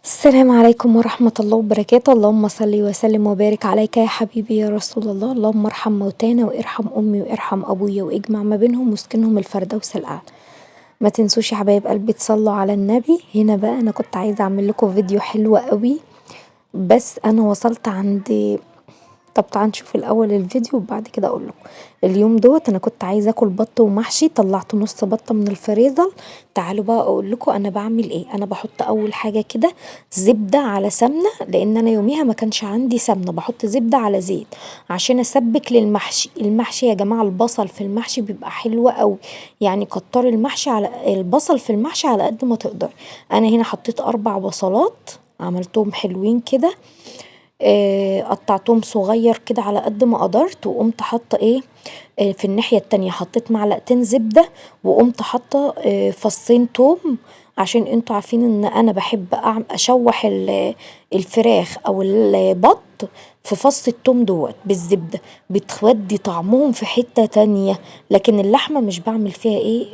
السلام عليكم ورحمة الله وبركاته. اللهم صل وسلم وبارك عليك يا حبيبي يا رسول الله. اللهم ارحم موتانا وارحم أمي وارحم أبويا واجمع ما بينهم واسكنهم الفردوس الأعلى. ما تنسوش يا حبايب قلبي تصلوا على النبي. هنا بقى أنا كنت عايزة أعمل لكم فيديو حلو قوي، بس أنا وصلت عند، طب تعالوا نشوف الأول الفيديو وبعد كده أقول لكم. اليوم دوت أنا كنت عايزة أكل بط ومحشي، طلعت نص بطة من الفريزر. تعالوا بقى أقول لكم أنا بعمل إيه. أنا بحط أول حاجة كده زبدة على سمنة، لأن أنا يوميها ما كانش عندي سمنة، بحط زبدة على زيت عشان أسبك للمحشي. المحشي يا جماعة البصل في المحشي بيبقى حلو قوي، يعني كتري المحشي على البصل في المحشي على قد ما تقدري. أنا هنا حطيت 4 بصلات عملتهم حلوين كده، قطعتهم صغير كده على قد ما قدرت، وقمت حاطه ايه في الناحية التانية حطيت معلقتين زبدة، وقمت حاطه فصين توم، عشان انتوا عارفين ان انا بحب اشوح الفراخ او البط في فص التوم دوت بالزبده، بتودي طعمهم في حتة تانية. لكن اللحمة مش بعمل فيها ايه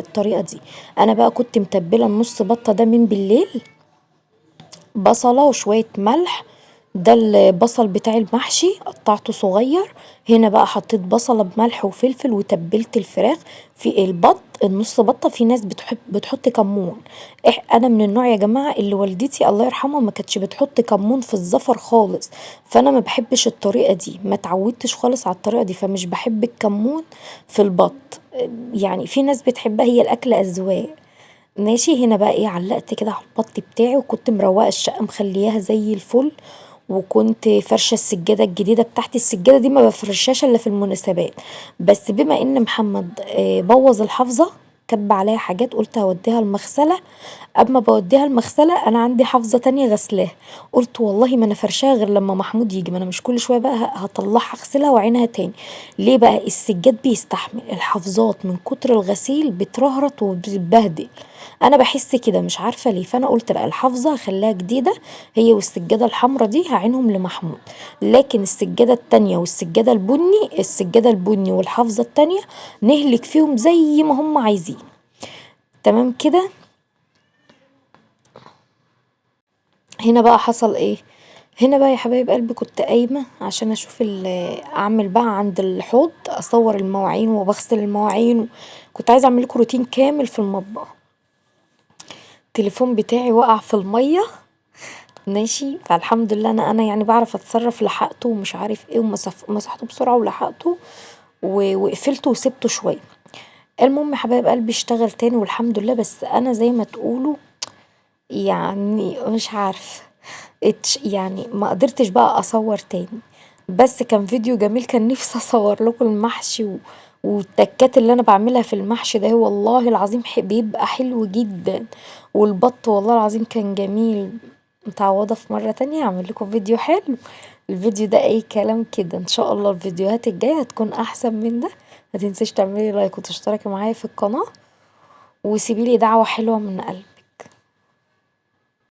الطريقة دي. انا بقى كنت متبله النص بطه ده من بالليل، بصله وشوية ملح، ده البصل بتاع المحشي قطعته صغير. هنا بقى حطيت بصله بملح وفلفل وتبلت الفراخ في البط النص بطه. في ناس بتحب بتحط كمون، انا من النوع يا جماعة اللي والدتي الله يرحمها ما كانتش بتحط كمون في الزفر خالص، فانا ما بحبش الطريقة دي، ما اتعودتش خالص على الطريقة دي، فمش بحب الكمون في البط. يعني في ناس بتحبها، هي الاكل اذواق ماشي. هنا بقى ايه علقت كده على البط بتاعي، وكنت مروقه الشقة مخلياها زي الفل، وكنت فرشه السجادة الجديدة بتاعتي. السجادة دي ما بفرشهاش الا في المناسبات، بس بما ان محمد بوظ الحافظة كب عليها حاجات، قلت هوديها المغسلة. اما بوديها المغسلة انا عندي حافظه تانية غسلاها، قلت والله ما انا فرشاها غير لما محمود يجي، ما انا مش كل شوية بقى هطلعها اغسلها واعينها تاني. ليه بقى؟ السجاد بيستحمل، الحافظات من كتر الغسيل بترهرط وبتتبهدل، انا بحس كده مش عارفه ليه. فانا قلت لا، الحافظة هخليها جديدة هي والسجاده الحمراء دي هعينهم لمحمود، لكن السجادة التانية والسجاده البني، السجادة البني والحافظه التانية نهلك فيهم زي ما هم عايزين. تمام كده. هنا بقى حصل ايه؟ هنا بقى يا حبايب قلبي كنت قايمة عشان اشوف اعمل بقى عند الحوض، اصور المواعين وبغسل المواعين، كنت عايزه اعمل لكم روتين كامل في المطبخ. التليفون بتاعي وقع في المية ماشي، فالحمد لله انا يعني بعرف اتصرف، لحقته ومش عارف ايه، ومسحته بسرعة ولحقته وقفلته وسبته شوية. المهم يا حبايب قلبي اشتغل تاني والحمد لله. بس انا زي ما تقولوا يعني مش عارفه يعني ما قدرتش بقى اصور تاني، بس كان فيديو جميل، كان نفسي اصور لكم المحشي والتكات اللي انا بعملها في المحشي ده، والله العظيم بيبقى حلو جدا، والبط والله العظيم كان جميل. متعوضه في مرة تانية اعمل لكم فيديو حلو. الفيديو ده اي كلام كده، ان شاء الله الفيديوهات الجاية هتكون احسن من ده. ما تنسيش تعملي لايك وتشتركي معايا في القناة، وسيبيلي دعوه حلوة من قلبك.